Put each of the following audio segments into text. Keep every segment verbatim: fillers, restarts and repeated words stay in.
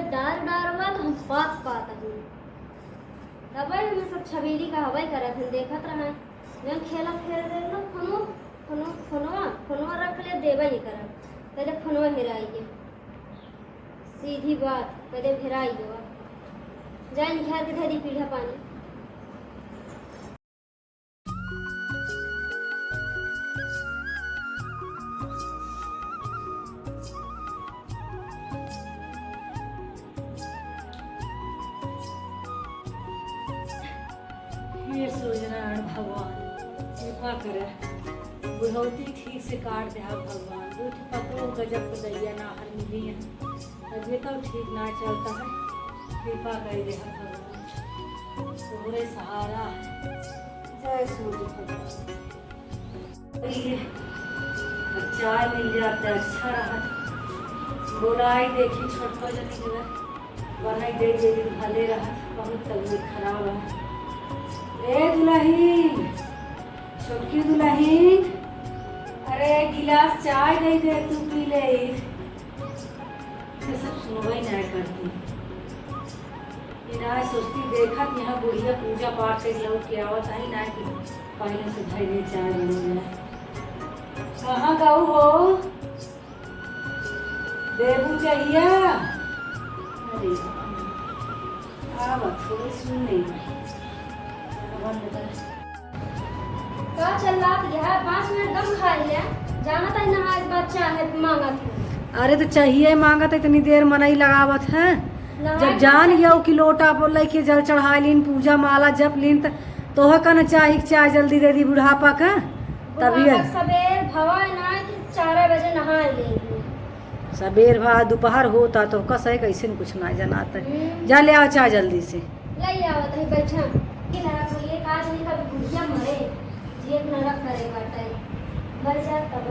डार डार हुआ तो हम पात पात हूँ। तबे हमें सब छबीली का हवाई करत हन, देखत रहे। जब खेला खेल रहे ना, फोनो, फोनो, फोनवा, फोनवा रख ले, देबे नहीं करब। पहले फोनवा हेराई गए। सीधी बात, पहले हेराई गवा। जाए निखार के धरी पीढ़ा पानी। हे सूर्यनारायण भगवान, कृपा करे, बुढ़ौती ठीक से काट दे भगवान। दू ठो पतोह गजब के दैया नाहर मिली है, तबियत ठीक ना चलता है, कृपा कर दे भगवान, तोहरे सहारा है। जय सूर्य भगवान। अब चाय मिल जात त अच्छा रहत। बोलाई देखी छोटको जनी जो है, बनाई दे दे दिन भले रहत, बहुत तबियत खराब है। ए दुलहिन, छोटकी दुलहिन, अरे एक गिलास चाय दे दे, तू पी ले। ये सब सुनबे ना करती। ये ना सोचती, देखत यहाँ बुढ़िया पूजा पाठ से लौट के आवत है ना कि पहले से धइले चाय बन जाए। कहाँ गऊ हो? देबू चाहिया? अरे, आवत हो, सुन नहीं। बंद कर। का चिल्लात यह? पाँच मिनट दम खा लिया। जानत है ना, आज बच्चा है, मांगत है। अरे तो चाहिए मांगत है, इतनी देर मनई लगावत है। नहाए जब जान खाए गयो कि लोटा पर लेके जल चढ़ा लीन, पूजा माला जप लीन, त तोह का न चाही कि चाय जल्दी दे दी बुढ़ापा का? तभी बुढ़ापा है। सबेर भवा ना कि चार बजे नहाए ले। सबेर भा दोपहर होता तो कस है, कैसे न कुछ ना जनात है। हम्म। जा ले आओ चाय जल्दी से। ले आवत है, बैठा। कि नरक होइए, का जाने कब बुढ़िया मरे, जिए नरक करे बाटे। मर जा तब।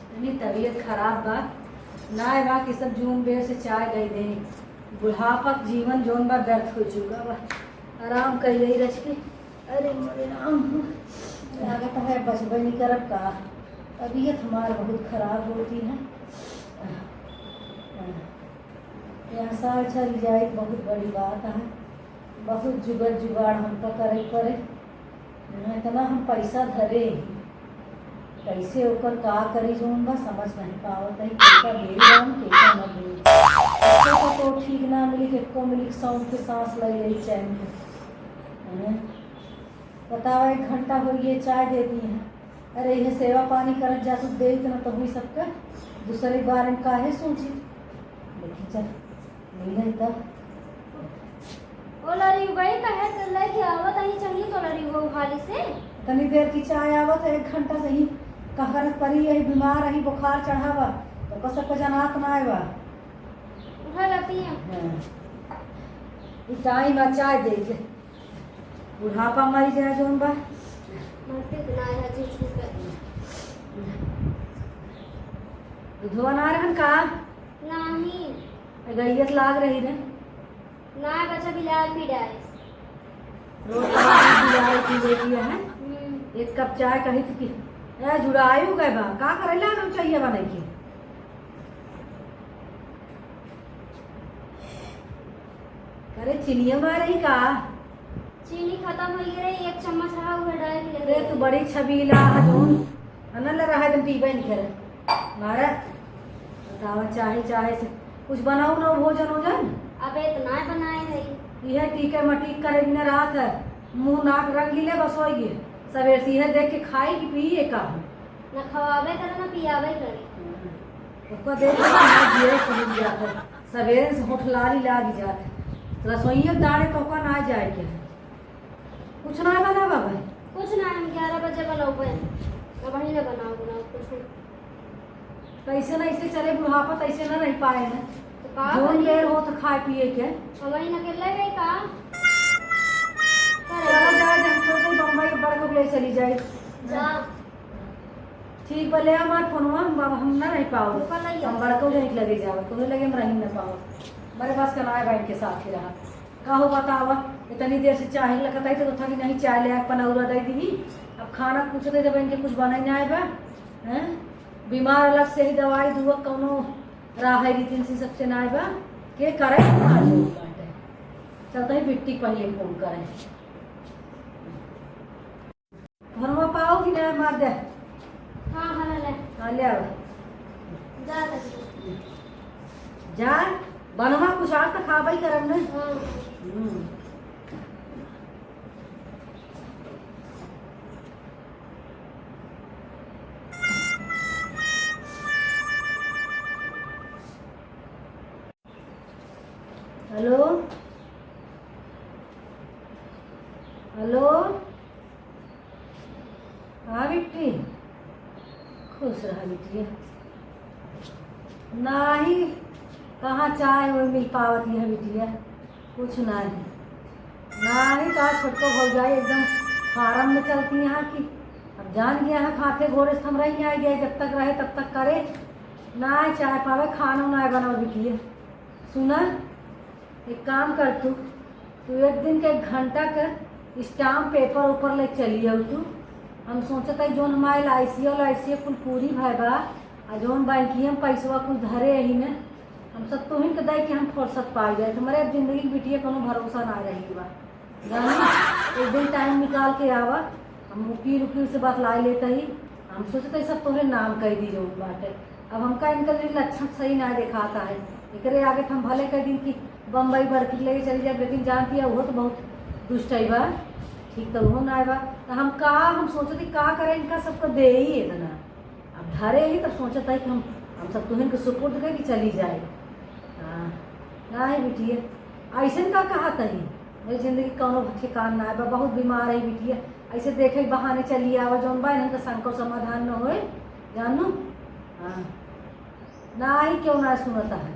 इतनी तबीयत खराब बा, ना बा कि सब जून बेर से चाय दे दे। बुढ़ापा के जीवन जौन बा व्यर्थ हो चुका बा। आराम कर ले रच के। अरे मोरे राम, लागत है बचबे नहीं करब का। तबीयत हमार बहुत खराब होती है। यहाँ साल चल जाए बहुत बड़ी बात है। बहुत जुगत जुगाड़ हमका करे पड़े। इतना हम पैसा धरे ही, कैसे ओकर का करी जौन बा समझ नहीं पावत है। केका देई दान, केका न देई। केका तो ठीक ना मिली, केको मिली, सौंफ के सांस ले ले चैन के। हैं? बतावा, एक घंटा हो गए चाय देती हैं। अरे, यह सेवा पानी करत जा, तू देत न तो हुई सबका, दूसरे बारे में काहे सोची? लेकिन चल, मिले तब। ओ लरी गई कहे तो लेके आवत ही, चाहिए तो लरी वो हाली से। तनी देर की चाय आवत है, एक घंटा से ही कहरत परी, यही बीमार रही, बुखार चढ़ावा, तो कसक को जनात ना आवा। उठा लाती है। हाँ। ई टाइम आ चाय दे के। बुढ़ापा मरी जाए जौन बा। मरते तो ना है, जी छूट है। दूधवा ना रहन का? नाही। गैयत लाग रही रे। ना बच्चा बिलार पी डाइस। रोज बिलार पी लेती है। हम्म। एक कप चाय कही थी कि, ए, जुड़ायु गए बा, का करे ला रहो चाहिए बने की? अरे, चीनियो ना रही का? चीनी खत्म हो गई रे, एक चम्मच रहा, उहे डाल के अरे, तू बड़ी छबीला है, जौन है ना, ले रहा है, तुम पीबे नहीं करे। मारे, बतावा, चाहे, चाहे से कुछ बनाओ ना, भोजन, भोजन। अबे, इतना ही बनाए है। यह टीके मटीक करे बिना रात है, मुंह नाक रंग ले, बस हो गए। सवेर से यह देख के खाई कि पिए का? ना खवावे करे, ना पियावे करे। ओका देख के हमार जियरा सुन जात है। सवेरे से होठ लाली लाग जात है। रसोइया दाड़े तो ओका ना जाए के। कुछ ना बनावा भाई। कुछ ना, हम ग्यारह बजे बनौबे। अब वही ना बनाओ, बनाओ कुछ। कैसे ना ऐसे चले बुढ़ापा, तैसे ना रह पाए ना। तो का जौन करी? बेर हो तो खाए पिए के। हम वही ना अकेले गए का? करे। चला जाए, जब छोटे बम्बई बड़को ले चली जाए। जा। ठीक बा, ले हमार फोनवा, हम, हम ना रह पाओ। ऊपर लइया। हम बड़को जनिक लगे जाओ, तोहे लगे हम रह ना पाओ। हमारे पास कनाए बहन के साथ ही रहा। का हो बतावा, इतनी देर से चाहे लगत आई तो था कि नहीं चाय ले आके पनौरा दे दी। अब खाना पूछते जब इनके कुछ बना ही ना आए बा, हैं? बीमार अलग से ही दवाई दुआ कौनो राह है, रीतिन से सबसे नाय बा। के करे, के ना करे बाटे। चलता ही बिट्टी पहले फोन करे। भनवा पाओ कि ना, मार दे। हाँ, हाँ, ले। हाँ, ले आओ। जा, जा। जा, बनवा कुछ आज तक खाबई करम ना। हाँ। हम्म। Hello, hello. हाँ बिट्टी, खुश रहा बिटिया। नाही, कहाँ चाय वो मिल पावत है बिटिया, कुछ नाही। नाही, तो आज छोटको भौजाई एकदम फार्म में चलती यहाँ की। अब जान गया है, खाते घोड़े से हम रही आ गए, जब तक रहे तब तक करे। ना चाय पावे, खानो ना बनावे बिटिया। सुना, एक काम कर तू, तू एक दिन के एक घंटा के स्टाम्प पेपर ऊपर ले चली आऊ तू। हम सोचत है जौन हमारे एल आई सी और एल आई सी कुल पूरी भय बा, आ जौन बैंकिया में पैसवा कुल धरे ही ने, हम सब तोहिन के दे कि हम फुर्सत पाई जाए। हमारे अब जिंदगी के बिटिया कोनो भरोसा ना रही बा। जानी, एक दिन टाइम निकाल के आवा, हम वकील उकील से बतलाए लेते ही, हम सोचते सब तोहरे नाम कह दी जौन बाटे। अब हमका इनका भी लक्षण सही ना देखाता है, एकरे आगे तो हम भले कह दिन कि बम्बई बड़की लेके चली जाए, लेकिन जानती है वो तो बहुत दुष्ट है बा, ठीक तो वो ना है बा। तो हम का, हम सोचते का करें, इनका सबको दे ही इतना। अब धरे ही तब सोचत है कि हम, हम सब तुहिन के सुपुर्द करके चली जाए। हाँ, ना है बिटिया, ऐसन का कहा तही? मेरी जिंदगी कौनो ठिकान ना है बा, बहुत बीमार है बिटिया। ऐसे देखे के बहाने चली आवा, जौन बा इनका शंका समाधान न होए, जानू। हाँ, ना ही क्यों ना सुनता है।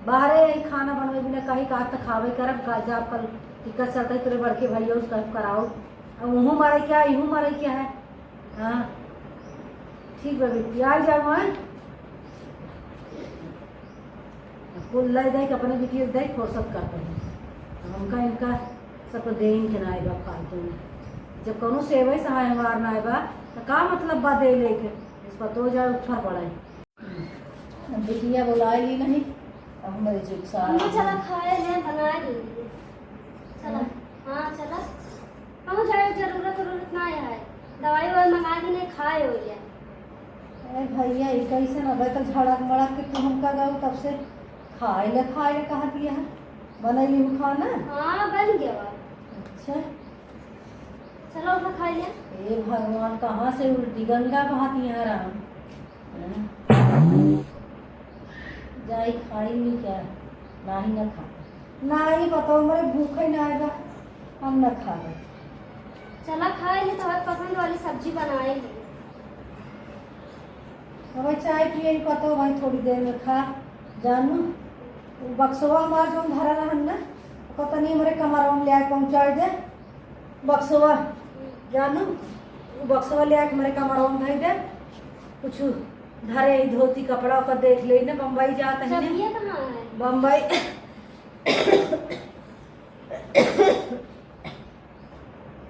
बाहरे ही खाना बनवे बिना कहीं कहा तो खावे करब का, जा कल टिकट चलता है तेरे बड़के भैया उसका कराओ। अब वहूँ मारे क्या, इहूँ मारे क्या है? हाँ, ठीक बा बिटिया, आ जाओ, हाँ? कुल ले जाए के अपने बिटिया दे फुर्सत करते हैं। अब हमका इनका सबको देइन के ना आए बा फालतू में। जब कौनो सेवा सहाय हमार ना आए बा, तो का मतलब बा दे लेके? इस पर तो जाए ऊपर पड़े। अब बिटिया बुलाए ली नहीं, अब हमारे चुप सा अम्मा, चला खाए ले, बनाए ली। चला। हाँ। हाँ, चला। कहूँ जाए जरूरत, जरूरत ना है। दवाई ववाई मंगा दी, नहीं खाए हो गया। ए भैया, ई कैसे ना बैठल झड़क मड़क के तू हमका गऊ तब से खाए ले, खाए ले कहा दिया है। बनैली हूँ खाना? हाँ, बन गया बा। अच्छा। चलो, उठा खाई ले। ए भगवान, कहाँ से उल्टी गंगा बहाती है राम। हैं? जाई खाई नहीं क्या? नाही ना खा। नाही बताओ, हमारे भूख ही ना आएगा, हम ना खा रहे। चला खाए ले, तो पसंद वाली सब्जी बनाए ले। अब चाय पिए ही पतो भाई, थोड़ी देर में खा जानू। वो बक्सवा हमार जौन धरा रहन ना, ओकर तनी हमरे कमरवा में ले आके पहुँचाए दे। बक्सवा, जानू, वो बक्सवा ले आके हमरे कमरवा में धई दे। कुछ धरे ही धोती कपड़ा ओकर देख ले ना, बम्बई जात है ना। चबिया कहाँ है? बम्बई।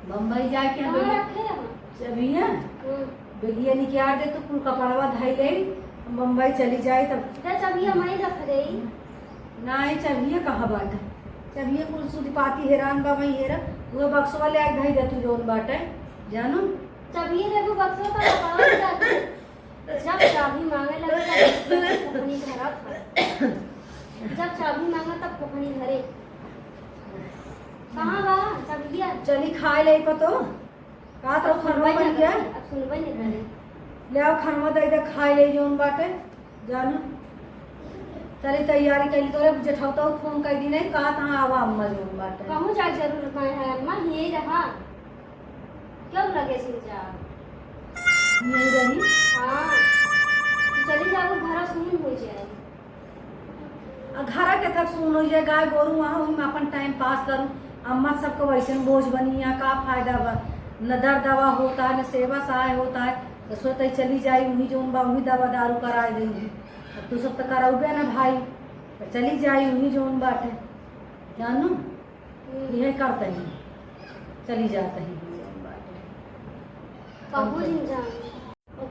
बम्बई जाए के कहाँ बेगिया रखे हैं? चबिया? हम्म। बेगिया निकाल दे तो कुल कपड़वा धई ले, हम बम्बई चली जाए तब। तो चबिया मैं रख दे। नाही, चबिया कहाँ बाटे? चबिया कुल सुध पाती हेरान बा, वही हेरा। वो बक्सवा ले आके धई दे तू जौन बाटे, जानू। चबिया देखो बक्सवा का कपड़वा निकाल दे। जब चाबी मांगे लगे, तब फुफनी धरा था। जब चाबी मांगा, तब फुफनी धरे। कहाँ बा चबिया? चली खाए ले पतो। का तो अब खानवा सुनबे बन नहीं गया? करे, अब सुनबे नहीं करे। ले आओ खानवा दे दे, खाए ले जौन बाटे। जानू, चली तैयारी कैली तोरे जेठौता फोन कर दी नहीं, कहा तहाँ आवा अम्मा जौन बाटे। कहूँ जाए जरूरत नहीं है अम्मा, यही रहा। क्यों लगे सिंचा? यही रही। हाँ, तू चली जाओ, घर सुन हो जाए। आ घर के तक सुन हो जाए, गाय गोरू वहाँ वही में अपन टाइम पास करूँ। अम्मा सबको वैसे में बोझ बनी है, का फायदा बा? न दर दवा होता है, न सेवा सहाय होता है। तो सोते चली जाई, वही जौन बा, वही दवा दारू कराए देंगे। अब तू सब तो करौबे ना भाई, तो चली जाई, वही जौन बाटे। जानू? हम्म। यह करते ही चली जाते ही। बाबूजी जान।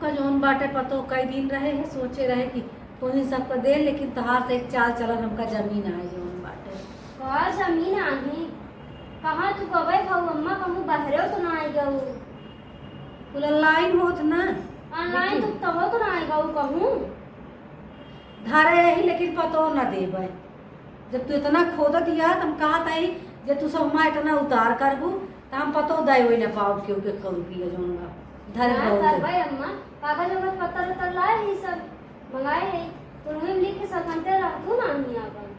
का जौन बाटे पतो कई दिन रहे है, सोचे रहे कि तोही सबका दे, लेकिन तोहार से एक चाल चलन हमका जमीन आए जौन बाटे। का जमीन आही? कहाँ तू गवे भाऊ अम्मा, कहूँ बहरे तो ना आई गऊ? कुल online होत ना। Online लेकिन तो तबो तो ना आई गऊ कहूँ। धरे यही लेकिन पतो ना देबे। जब तू इतना खोदत हिया, त हम कहत हई, जे तू सब हमार इतना उतार करबू, त हम पतो दे होई ना पाउब केहू के एको रुपया जौन बा। धरे ना बहुत है। करबे अम्मा, कागज वगज पत्तर उत्तर लाए ही सब, मंगाए है, तो वही में लिख के सब घंटे रहतू ना ही आपन।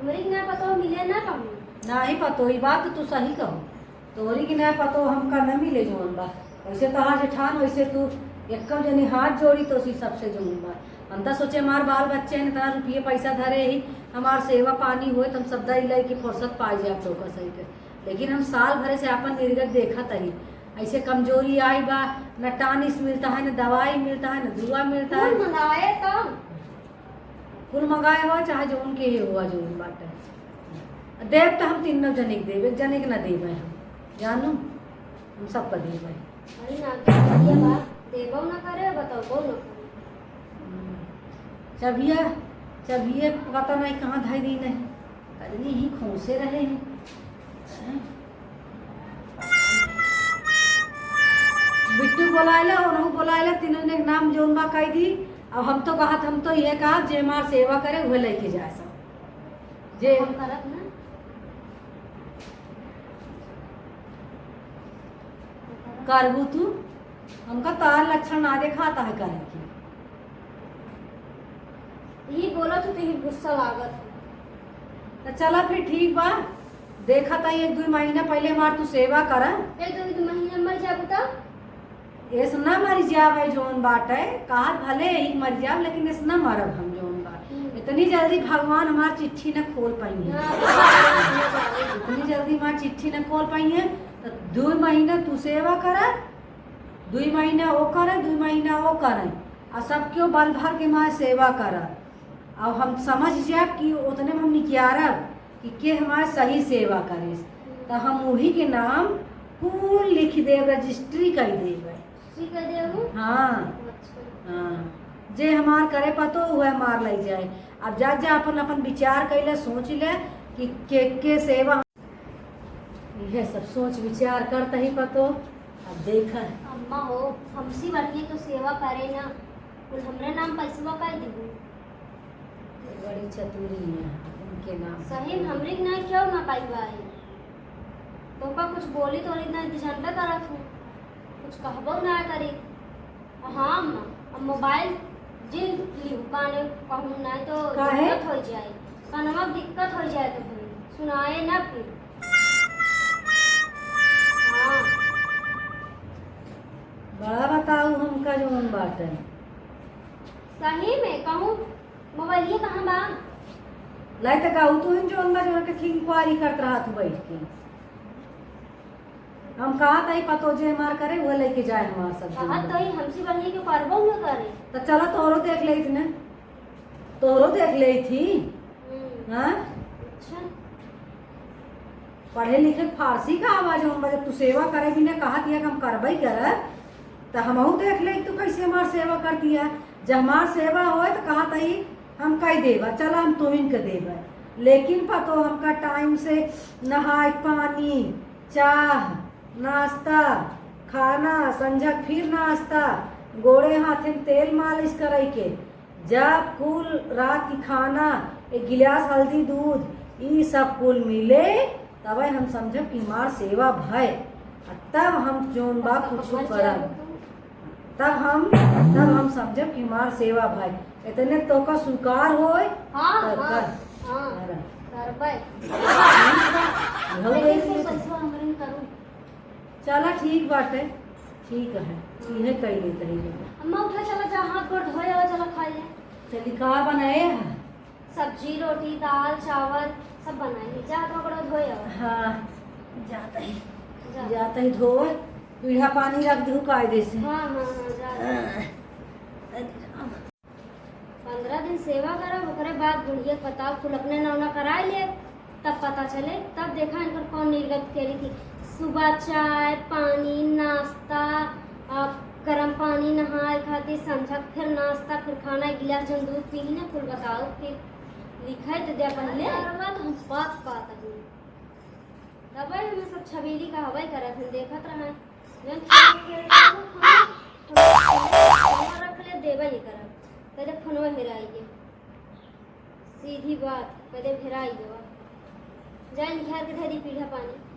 हमरे के ना पतो मिले ना कहूँ। नाही पतो, ई बात तो तू सही कहू। तोहरी के ना पतो हमका न मिले जौन बा। वैसे तोहार जेठान, वैसे तू, एक्को जनी हाथ जोड़ी तो सी सबसे जौन बा। हम त सोचे हमार बाल बच्चे हैं, इतना रुपये पैसा धरे ही, हमार सेवा पानी होए, त हम सब दई लई के फुर्सत पाई जाए तो का सही के। लेकिन हम साल भरे से आपन निर्गत देखत ही, ऐसे कमजोरी आई बा, न tonics मिलता है, न दवाई मिलता है, न दुआ मिलता है। कुल मंगाए त। कुल मंगाए हो, चाहे जौन के हुआ जौन बाटे। देब त हम तीनों जने के देब, एक जने के ना देबे हम। जानू, हम सबका देबे। अरे ना, तो ये बात देबो ना करे, बतौबो ना करे। हम्म। चबिया, चबिया पता नहीं कहाँ धई दी नहीं। कजनी ही खोसे रहे हैं। बिट्टू बोलाइला, ओनहु बोलाइला, तीनों ने नाम जौन बा कह दी। अब हम तो कहत, हम तो ये कहत, जे हमार सेवा करे, उहे लेके जाए सब। जे हम करब ना। करबू तू, हमका तार लक्षण ना देखाता है करे की। ई बोलत हूँ तो ही गुस्सा लागत है। तो चला फिर ठीक बा, देखा था एक दो महीना पहले हमार तू सेवा करा। एक दो, दो महीना मर जाबू तब? एस ना मर जावे जौन बाटे, कहत भले यही मर जाब, लेकिन एस ना मरब हम जौन बा। हम्म। इतनी जल्दी भगवान हमार चिट्ठी न खोल पाइए। हाँ। इतनी जल्दी हमार चिट्ठी न खोल पाइए, तो दो महीना तू सेवा करा, दो महीना वो करे, दो महीना वो करे, आ सबके बल भर के हमार सेवा करा। अब हम समझ जाब कि उतने में हम निकियारब कि के हमार सही सेवा करिस, त हम वही के नाम कुल लिख देब, रजिस्ट्री कर देब। रजिस्ट्री कर देबू? हाँ। अच्छा। हाँ, जे हमार करे पतो, वह हमार लई जाए। अब जा, जा अपन, अपन विचार कैले, सोच ले कि के, के सेवा। यह सब सोच विचार करता ही पतो, अब देख। अम्मा हो, हमसी बढ़िया तो सेवा करे ना, कुल हमरे नाम पैसवा कर दीबू। बड़ी चतुरी है, उनके नाम। सही में हमरे के ना क्यों ना पाई बाई। तोका कुछ बोली तो ना, जानबे करत हूँ, कुछ कहबो ना करी। हाँ अम्मा, अब मोबाइल जिन लिहू काने कहूँ ना तो काहे? दिक्कत हो जाए, कानवा दिक्कत हो जाए तो फिर सुनाए ना फिर। हाँ। बड़ा बताऊ हमका जौन बाटे। सही में कहूँ मोबाइलिया कहाँ बा? लाई त कहू तू ही जौन बा जौन के इंक्वायरी करत रहा तू बैठ के। हम कहा तई पतो जे हमार करे, वो लेके जाए हमार सब कहत जौन बा। तई हमसे बढ़िया के करबो न करे। त चला तोहरो देख लेत ने, तोहरो देख लेत ही। हम्म। हाँ? अच्छा। पढ़े लिखे के फारसी का आवाज हम बजे, तू सेवा करे बिना कहा दिया कि हम करबे करब, त हमहू देख ले तू कैसे हमार सेवा कर दिया। जब हमार सेवा होए त कहा तई हम कह देबा, चला हम तोहिन के देबा। लेकिन पतो हमका टाइम से नहाए पानी, चाह, नाश्ता, खाना, संझा फिर नाश्ता, गोड़े हाथे में तेल मालिश करे के, जब कुल रात की खाना, एक गिलास हल्दी दूध, ई सब कुल मिले, तबे हम समझब कि हमार सेवा भय। आ तब हम जौन बा कुछ करब। तब हम, तब हम समझब कि हमार सेवा भय। इतने तोका स्वीकार होय, हाँ, तब हाँ, कर। हाँ, करब। करबै। हो गई। लेकिन फिर पैसवा हमरे में करू। चला ठीक बाटे, ठीक है, इहे कई लेत रही। अम्मा उठा, चला जा, हाथ गोड़ धोए आवा, चला खाए ले। चली, का बनाए है? सब्जी, रोटी, दाल, चावल सब बनाए है। जा, हाथ गोड़ धोए आवा। हाँ, जात ही। जा। जात ही धोए, पीढ़ा पानी रख दू कायदे से। हाँ, हाँ, हाँ, जा, जा। हाँ। पंद्रह दिन सेवा करब, ओकरे बाद बुढ़िया के बताओ, कुल अपने नौना कराए लेब, तब पता चले, तब देखा इनकर कौन निर्गत करी थी। सुबह चाय, पानी, नाश्ता, आ, गरम पानी, नहाए खातिर, संझा, फिर नाश्ता, फिर खाना, एक गिलास जौन दूध पीही ना, कुल बताओ, फिर लिखाई तो द्या पहिले। अरे, मैं तो हम बात पात हूँ। तब हमें सब छबीली का हवाई करत हन, देखत रहे। जौन फोन रख ले, देबे नहीं करब। कदे फोनवा हेराई गए। सीधी बात, कदे हेराई गवा। जाए निखार के धरी पीढ़ा पानी।